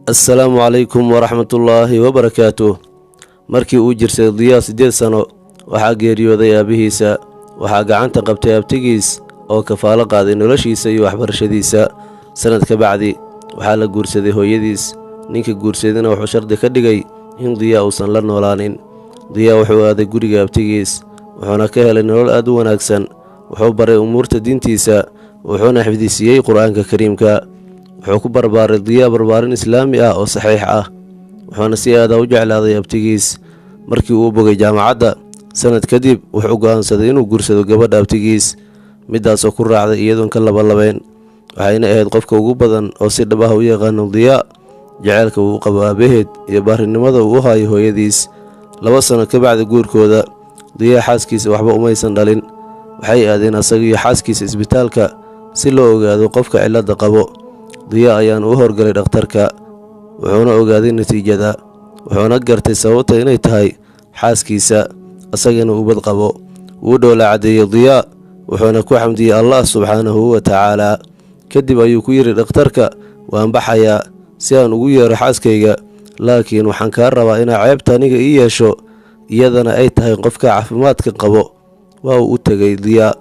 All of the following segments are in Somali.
Assalaamu calaykum waraxmatullaahi wabarakaatuh. Markii uu jirsaday Diyaa 8 sano, waxaa geeriyooday aabbihiisa. Waxaa gacanta qabtay abtigiis oo kafaalo qaaday noloshiisa iyo waxbarashadiisa. Sanad ka bacdi waxaa la guursaday hooyadiis. Ninka guursadayna wuxuu shardi ka dhigay in Diyaa uusan la noolaanin. Diyaa wuxuu aaday guriga abtigiis, wuxuuna ka helay nolol aad u wanaagsan. Wuxuu baray umuurta diintiisa, wuxuuna xifdisiiyey Qur-aanka Kariimka. Wuxuu ku barbaaray Diyaa barbaarin Islaami ah oo saxiix ah, wuxuuna si aada u jeclaaday abtigiis. Markii uu bogay jaamacadda sanad kadib, wuxuu go'aansaday inuu guursado gabadha abtigiis, midaasoo ku raacday iyadoon ka labalabeen. Waxayna ahayd qofka ugu badan oo si dhab ah u yaqaano Diyaa, jaceylka uu qabo aabaheed iyo baarinimada uu u hayo hooyadiis. 2 sano ka bacdi guurkooda, Diyaa xaaskiisa waxba umaysan dhalin. Waxay aadeen asaga iyo xaaskiisa isbitaalka si loo ogaado qofka cilladda qabo. Diyaa ayaana u horgalay dhakhtarka, wuxuuna ogaaday natiijada, wuxuuna gartay sababta inay tahay xaaskiisa, asagana ubad qabo. Wuu dhoola caddeeyey Diyaa, wuxuuna ku xamdiyey Allah subxaanahu wa tacaalaa. Kadib ayuu ku yidhi dhakhtarka: "Waan baxayaa si aan ugu yeero xaaskayga, laakiin waxaan kaa rabaa inaa ceebta aniga ii yeesho, iyadana ay tahay qofka caafimaadka qabo." Waa uu u tegay Diyaa,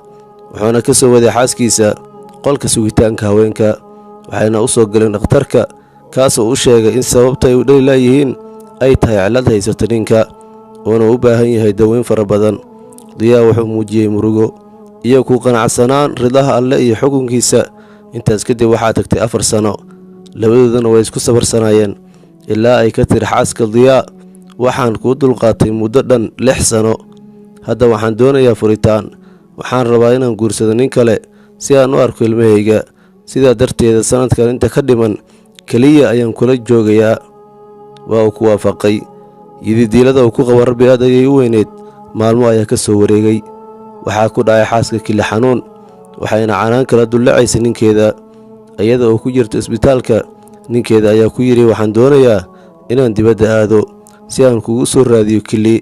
wuxuuna ka soo waday xaaskiisa qolka sugitaanka haweenka. Waxayna u soo galeen dhakhtarka, kaasoo u sheegay in sababta ay u dhali laayihiin ay tahay cillad haysato ninka, uuna u baahan yahay daweyn fara badan. Diyaa wuxuu muujiyey murugo iyo ku qanacsanaan ridaha Alle iyo xukunkiisa. Intaas kadib waxaa tagtay 4 sano, labadoodana way isku sabarsanaayeen, ilaa ay ka tiri xaaska Diyaa: "Waxaan kuu dulqaatay muddo dhan 6 sano. Hadda waxaan doonayaa furitaan. Waxaan rabaa inaan guursado nin kale si aan u arko ilmahayga. Sidaa darteeda sanadkan inta ka dhiman keliya ayaan kula joogayaa." Waa uu ku waafaqay. Yididiilada uu ku qabo Rabbi aad ayay u weyneyd. Maalmo ayaa ka soo wareegay. Waxaa ku dhacay xaaska kili xanuun, waxayna canaan kala dullacaysay ninkeeda. Iyada oo ku jirta isbitaalka, ninkeeda ayaa ku yidhi: "Waxaan doonayaa inaan dibadda aado si aan kugu soo raadiyo kili."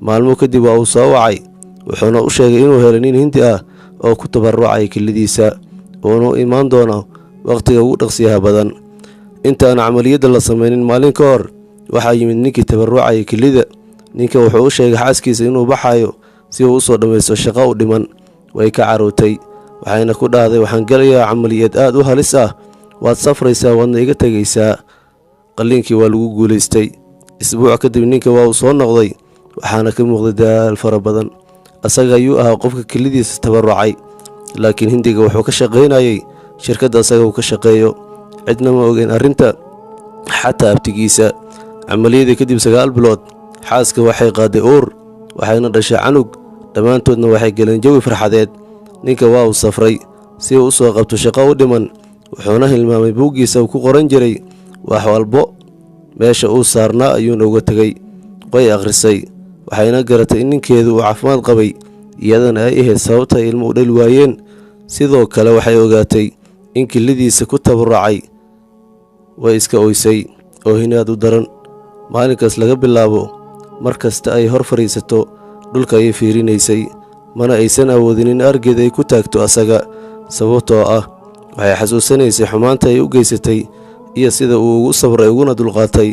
Maalmo kadib waa uu soo wacay, wuxuuna u sheegay inuu helay nin Hindi ah oo ku tabarucaya kilidiisa, uuna u imaan doono wakhtiga ugu dhaqsiyaha badan. Intaan camaliyadda la samaynin maalin ka hor, waxaa yimid ninkii tabarucaya kilida. Ninka wuxuu u sheegay xaaskiisa inuu baxayo si uu usoo dhammaysto shaqo u dhiman. Way ka carootay, waxayna ku dhahday: "Waxaan gelayaa camaliyad aad u halis ah, waad safraysaa, waadna iga tegaysaa." Qalliinkii waa lagu guulaystay. Isbuuc kadib ninka waa uu soo noqday, waxaana ka muuqday daal fara badan. Asaga ayuu ahaa qofka kelidiisa tabarucay, laakiin Hindiga wuxuu ka shaqaynayay shirkadda asaga uu ka shaqeeyo. Cidna ma ogeyn arrinta, xataa abtigiisa. Camaliyadii kadib 9 bilood, xaaska waxay qaaday uur, waxayna dhashay canug. Dhammaantoodna waxay galeen jawi farxadeed. Ninka waa uu safray si uu u soo qabto shaqo u dhiman, wuxuuna hilmaamay buuggiisa uu ku qoran jiray wax walbo. Meesha uu saarnaa ayuuna uga tegey. Way akhrisay, waxayna garatay in ninkeedu uu caafimaad qabay, iyadana ay ahayd sababta ay ilmo u dhali waayeen. Sidoo kale waxay ogaatay in kilidiisa ku tabarucay. Way iska oysay oohin aad u daran. Maalinkaas laga bilaabo, mar kasta ay hor fadhiisato, dhulka ayay fiirinaysay, mana aysan awoodin in argeeda ay ku taagto asaga, sababtoo ah waxay xasuusanaysay xumaanta ay u geysatay iyo sida uu ugu sabray uguna dulqaatay.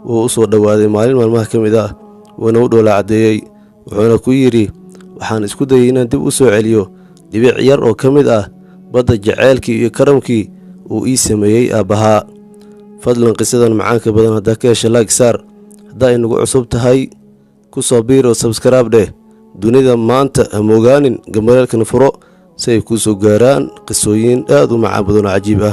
Wuu u soo dhowaaday maalin maalmaha ka mid ah, wuuna u dhoola caddeeyey, wuxuuna ku yidhi: "Waxaan isku dayay inaan dib u soo celiyo dhibic yar oo ka mid ah badda jaceylkii iyo karamkii uu ii sameeyey aabbahaa." Fadlan, qisadan macaanka badan haddaa ka hesha, like saar. Haddaa ay nagu cusub tahay, ku soo biir oo subscribe dheh. Dunida Maanta ha moogaanin, gambaleelkan furo si ay kuu soo gaaraan qisooyin aad u macaan badan oo cajiib ah.